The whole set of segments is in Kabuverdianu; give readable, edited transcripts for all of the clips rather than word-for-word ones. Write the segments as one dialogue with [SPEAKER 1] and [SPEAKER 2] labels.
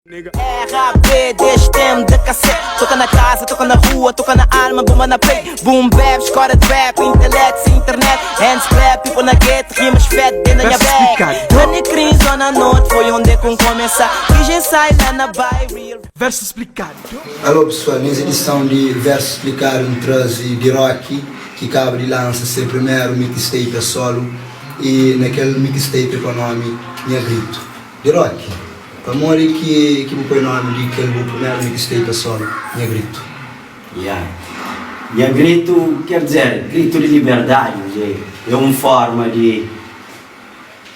[SPEAKER 1] RAP deste tempo de cassete. Toca na casa, toca na rua, toca na alma, bomba na play. Boom bap, escola de rap, intelecto sem internet. Hands clap, people na gate, rimas fat dentro da minha
[SPEAKER 2] Verso
[SPEAKER 1] bag.
[SPEAKER 2] explicado.
[SPEAKER 1] Rani Crin, zona norte, foi onde com começar. DJ sai lá na bairro. real
[SPEAKER 2] Verso explicado.
[SPEAKER 3] Alô pessoal, nes edison di Versu Splikadu N traze D-Rock ki kaba di lansa se primeru mixtape a solu y na kel mixtape é pa nomi Nha Gritu. D-Rock, pamodi ki ki bu poi nomi di kel bu primeru mixtape a solu Nha Gritu?
[SPEAKER 4] Ya. Nha gritu ker dizer gritu di liberdadi, é un forma di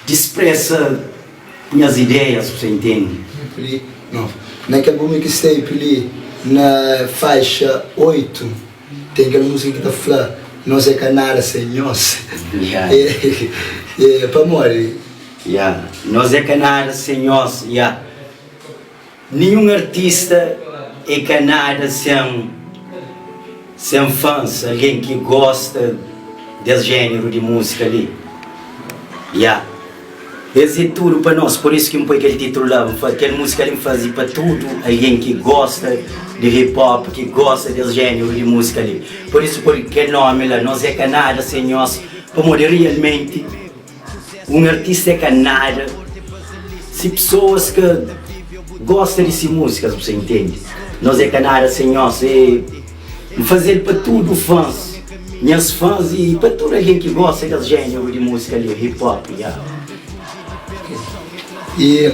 [SPEAKER 4] di spresa nhas ideias, bu sa intende?
[SPEAKER 3] Li, no. Na kel bu mixtape li, na faixa 8, ten kel múzika ki ta fla, Nos é ka nada sen nhos.
[SPEAKER 4] Ya.
[SPEAKER 3] É, pamodi?
[SPEAKER 4] Ya. Nos é ka nada sen nhos. Ya. Ninhun artista é ka nada sen sen fãs, algen ki gosta des jéneru di múzika li. Ya. Es é tudu pa nos, pur isu ki N poi kel titulu la. N fa, kel múzika li N faze pa tudu algen ki gosta di hip hop, ki gosta des jéneru di múzika li. Pur isu poi kel nómi la, Nos é ka nada sen nhos, pamodi rialmenti Un artista é ka nada si pesoas ka gosta di si músikas, bu sa intende? Nos é ka nada sen nhos e N faze-l pa tudu fãs, nhas fãs i pa tudu algen ki gosta des jéneru di músika li, hip hop, ya.
[SPEAKER 3] I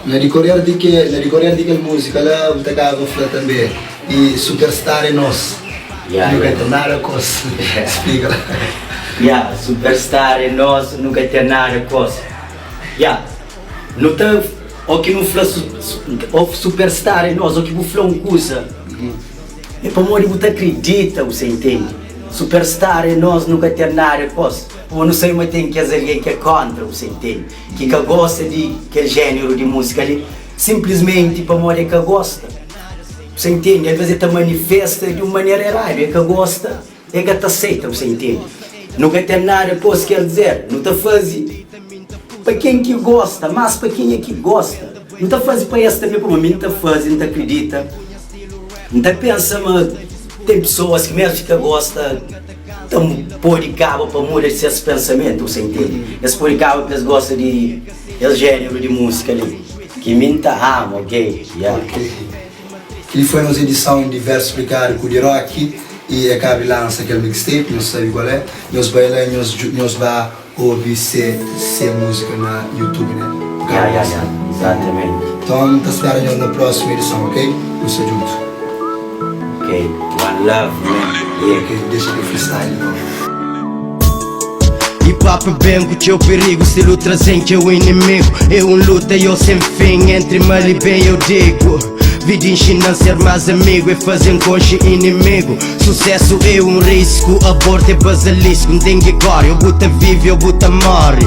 [SPEAKER 3] na dikorer di ke, na dikorer di kel músika la bu ta kaba fla tanbe. E superstar é nos.
[SPEAKER 4] Ya,
[SPEAKER 3] Nu ka
[SPEAKER 4] ya.
[SPEAKER 3] ten nada kos. Splika la.
[SPEAKER 4] Ya, superstar é nos, nu ka ten nada kos. Ya, nu ta, o ki nu fla su, su, o superstar é nos, o ki bu fla un kuza, é pamodi bu ta kridita, bu sa intende? Superstar é nos, nu ka ten nada kos. Pamodi nu sabe ma ten kes algen ki é kontra, bu sa intende? Ki ka gosta di kel jéneru di múzika li, sinplismenti pamodi e ka gosta. Bu sa intende? Alvês el ta manifesta di un manera eradu, el ka gosta, el ka ta seita, bu sa intende? Nu ka ten nada kos, ker dizer, nu ta faze pa ken ki gosta, mas pa kenha ki gosta. Nu ta faze pa es tanbe, pamodi mi N ta faze, N ta kridita, N ta pensa ma ten pesoas ki mesmu ki ka gosta ta pode kaba pa muda ses pensamentu, bu sa intende? Es pode kaba pa es gosta di es jéneru di múzika li. Ki mi N ta ama, ok, yeah.
[SPEAKER 3] Ok. Kel-li foi nos edison di Versu Splikadu ku D-Rock y e kaba di lansa kel mixtape, nhos sabe kual é. Nhos bai la, nhos nhos ba obi se se múzika na YouTube, né? Bu kaba
[SPEAKER 4] Yeah,
[SPEAKER 3] di
[SPEAKER 4] yeah,
[SPEAKER 3] lansa.
[SPEAKER 4] yeah, exatamente.
[SPEAKER 3] Nton, N ta spera nhos na prósimu edison, ok? Nu sta djuntu.
[SPEAKER 4] Ok, one love man, yeah.
[SPEAKER 3] Ok, dexa kel freestyle di novu.
[SPEAKER 5] Hip hop ben ku txeu perigo Stilu trazen txeu inimigo É un luta yo sen fin Entre mal e ben eu digo Vida inxinan ser más amigo É fazen konxe inimigo Sucesso é un risco Aborto é bazalisco N ten ki kore Ou bu ta vive ou bu ta more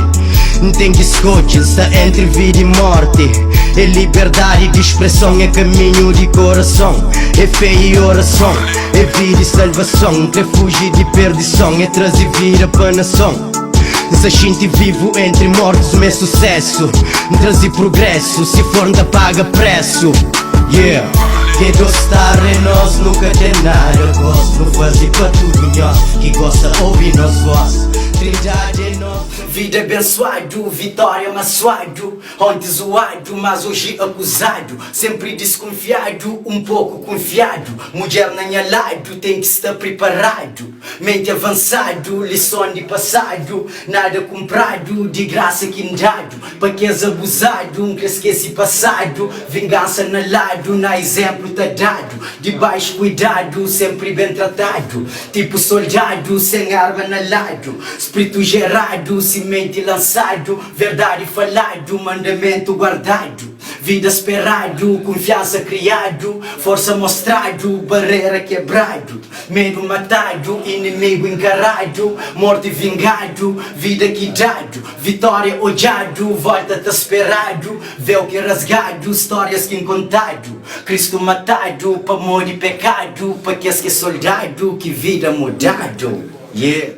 [SPEAKER 5] N ten ki skodje N sta entri vida e morti É liberdadi di spreson É kaminhu di korason É fé e orason É vida e salvason N kre fuji di perdison É traze vida pa nason N sa xinti vivu entri mortus Ma é susesu N traze prugresu Si for N ta paga presu Yeah Ghetto star é nos Nu ka ten nada kos Nu faze pa tudu nhos Ki gosta obi nos voz Trindadi é nos
[SPEAKER 4] Vida abensuadu, vitória masuadu Onti zoadu, mas oji akuzadu Senpri diskunfiadu, un poku kunfiadu Mudjer na nha ladu ten ki sta priparadu Menti avansadu, lison di pasadu Nada kunpradu, di grasa ki N dadu Pa kes abuzadu, N kre skese pasadu Vingansa na ladu, na izénplu ta dadu Di baxu kuidadu, senpri ben tratadu Tipu soldadu, sen arma na ladu Spritu jeradu, simenti lansadu Verdadi faladu, mandamentu guardadu, vida speradu, kunfiansa kriadu, forsa mostradu, barera kebradu, medu matadu, inimigu inkaradu, morti vingadu, vida ki dadu, vitória odjadu, volta ta speradu, véu ki rasgadu, stórias ki nkontadu, Kristu matadu pamodi pekadu, pa kes ki é soldadu, ki vida mudadu. Yeah.